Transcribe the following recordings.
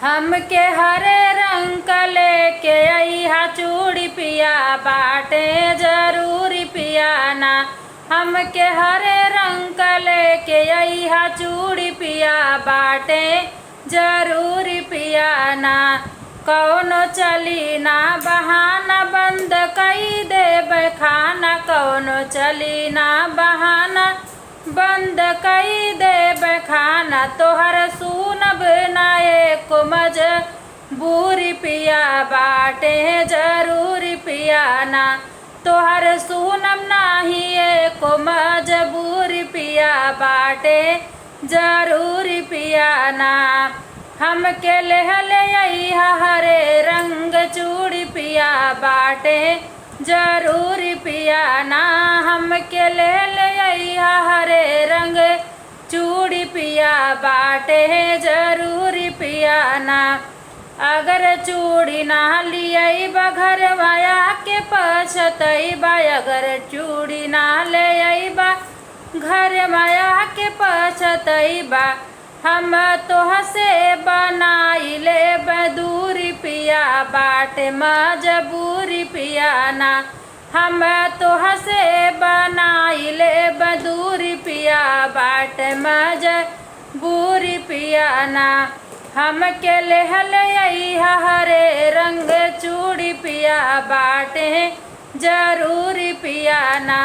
हमके हरे रंग क लेके अइहा चूड़ी पिया बाटे जरूरी पिया ना। हमके हरे रंग क लेके अइहा चूड़ी पिया बाटे जरूरी पिया ना। कौनो चली ना बहाना बंद कई देब खाना, कौनो चली ना बहाना बंद कई देब खाना। तोहर सुनब ना एको मजबूरी पिया बाटे जरूरी पिया ना। तोहर सुनब नाही एको मजबूरी पिया बाटे जरूरी पिया ना। हमके लेहले अइहा हरे रंग चूड़ी पिया बाटे जरूरी पिया ना। हमके लेहले अइहा हरे रंग चूड़ी पिया बाटे जरूरी पिया ना। अगर चूड़ी ना लियइबा घरवा आके पछतइबा, अगर चूड़ी ना ले अइबा घरवा आके पछतइबा। हम तोहसे बनाई लेब दूरी पिया बाटे मजबूरी पिया ना। हम तोहसे बनाई लेब दूरी पिया बाटे मजबूरी पिया ना। हमके लेहले अइहा हरे रंग चूड़ी पिया बाटे जरूरी पिया ना।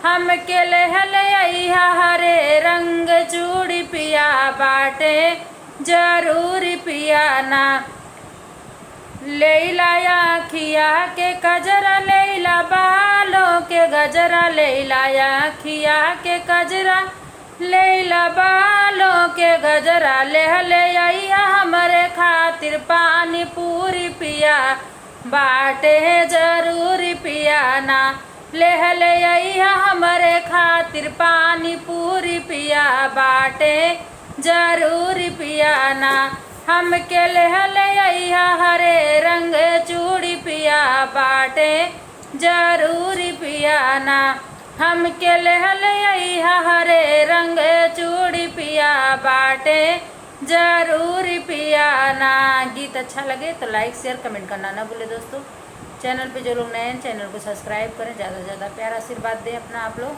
हमके लेहले अइहा हरे रंग चूड़ी पिया बाटे जरूरी पिया ना। लैला आँखिया के कजरा, लैला बालों के गजरा, लैला आँखिया के कजरा, लैला बालों के गजरा। लेहले अइहा हमरे खातिर पानी पूरी पिया बाटे जरूरी पिया ना। लेहले अइहा हमरे खातिर पानी पूरी पिया बाटे जरूरी पिया ना। हमके लेहले अइहा हरे रंग चूड़ी पिया बाटे जरूरी पिया ना। हमके लेहले अइहा हरे रंग चूड़ी पिया बाटे जरूरी पिया ना। गीत अच्छा लगे तो लाइक शेयर कमेंट करना ना भूले दोस्तों। चैनल पे जो लोग नए हैं चैनल को सब्सक्राइब करें, ज़्यादा से ज़्यादा प्यार आशीर्वाद दें अपना आप लोग।